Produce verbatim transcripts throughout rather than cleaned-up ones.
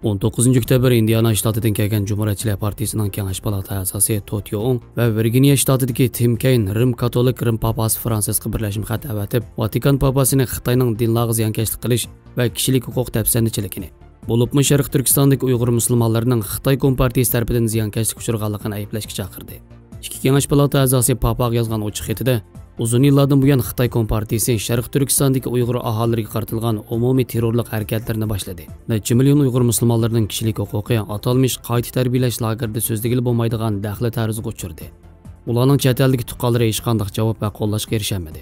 ئون توققۇزىنچى ئۆكتەبىر ئىندىئانا شتاتىدىن كەلگەن جۇمھۇرىيەتچىلەر پارتىيىسىنىڭ كېڭەش پالاتا ئەزاسى توت يوئۇڭ ۋە ۋىرگىنىيە شتاتىدىكى تىم كەين رىم كاتولىك رىم پاپاسى فرانسىسقا بىرلەشمە خەت ئەۋەتىپ، ۋاتىكان پاپاسىنى خىتاينىڭ دىنلارغا زىيانكەشلىك قىلىش ۋە كىشىلىك ھوقۇق دەپسەندىچىلىكىنى، بولۇپمۇ شەرقىي تۈركىستاندىكى ئۇيغۇر مۇسۇلمانلىرىنىڭ خىتاي كومپارتىيىسى تەرىپىدىن زىيانكەشلىككە ئۇچرىغانلىقىنى ئەيىبلەشكە چاقىردى. ئىككى كېڭەش پالاتا ئەزاسى پاپاغا يازغان ئوچۇق خېتىدە، ئۇزۇن يىللاردىن بۇيان خىتاي كومپارتىيىسى شەرقىي تۈركىستاندىكى ئۇيغۇر ئاھالىلىرىگە قارىتىلغان ئومۇمىي تېررورلۇق ھەرىكەتلىرىنى باشلىدى. نەچچە مىليون ئۇيغۇر مۇسۇلمانلىرىنىڭ كىشىلىك ھوقۇقى ئاتالمىش قايتا تەربىيەلەش لاگېرىدا سۆزلىگىلى بولمايدىغان دەخلى تەرۇزىغا ئۇچرىدى. ئۇلارنىڭ چەت ئەلدىكى تۇغقانلىرى ھېچقانداق جاۋاب ۋە قوللاشقا ئېرىشەلمىدى.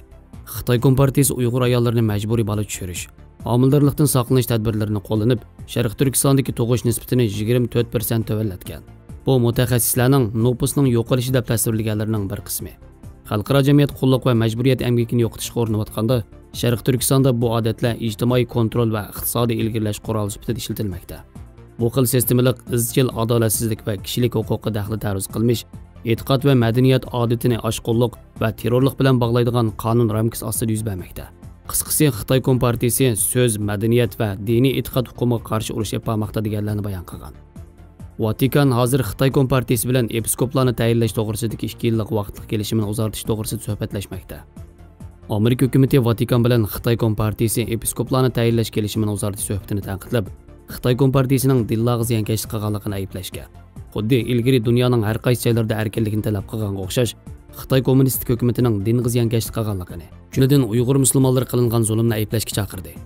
خىتاي كومپارتىيىسى ئۇيغۇر ئاياللىرىنى مەجبۇرىي بالا چۈشۈرۈش، ھامىلىدارلىقتىن ساقلىنىش تەدبىرلىرىنى قوللىنىپ، شەرقىي تۈركىستاندىكى تۇغۇش نىسبىتىنى يىگىرمە تۆت پىرسەنت تۆۋەنلەتكەن. بۇ مۇتەخەسسىسلەرنىڭ نوپۇسنىڭ يوقىلىشى دەپ تەسۋىرلىگەنلىرىنىڭ بىر قىسمى. خەلقئارا جەمئىيەت قۇللۇق ۋە مەجبۇرىيەت ئەمگىكىنى يوقىتىشقا ئۇرۇنۇۋاتقاندا، شەرقىي تۈركىستاندا بۇ ئادەتلەر ئىجتىمائىي كونترول ۋە ئىقتىسادىي ئىلگىرىلەش قورالى سۈپىتىدە ئىشلىتىلمەكتە. بۇ خىل سىستېمىلىق ئىزچىل ئادالەتسىزلىك ۋە كىشىلىك ھوقۇققا دەخلى تەرۇز قىلمىش، ئېتىقاد ۋە مەدەنىيەت ئادىتىنى ئاشقۇنلۇق ۋە تېررورلۇق بىلەن باغلايدىغان قانۇن رامكىسى ئاستىدا يۈز بەرمەكتە. قىسقىسى، خىتاي كومپارتىيىسى سۆز، مەدەنىيەت ۋە دىنىي ئېتىقاد ھوقۇقىغا قارشى ئۇرۇش ئېلىپ بارماقتا دېگەنلەرنى بايان قىلغان. ۋاتىكان ھازىر خىتاي كومپارتىيىسى بىلەن ئېپىسكوپلارنى تەيىنلەش توغرىسىدىكى ئىككى يىللىق ۋاقىتلىق كېلىشىمىنى ئۇزارتىش توغرىسىدا سۆھبەتلەشمەكتە. ئامېرىكا ھۆكۈمىتى ۋاتىكان بىلەن خىتاي كومپارتىيىسى ئېپىسكوپلارنى تەيىنلەش كېلىشىمىنى ئۇزارتىش سۆھبىتىنى تەنقىدلەپ، خىتاي كومپارتىيىسىنىڭ دىنلارغا زىيانكەشلىك قىلغانلىقىنى ئەيىبلەشكە، خۇددى ئىلگىرى دۇنيانىڭ ھەر قايسى جايلىرىدا ئەركىنلىكنى تەلەپ قىلغانغا ئوخشاش، خىتاي كوممۇنىستىك ھۆكۈمىتىنىڭ دىنغا زىيانكەشلىك قىلغانلىقىنى، جۈملىدىن ئۇيغۇر مۇسۇلمانلىرى قىلىنغان زۇلۇمنى ئەيىبلەشكە چاقىردى.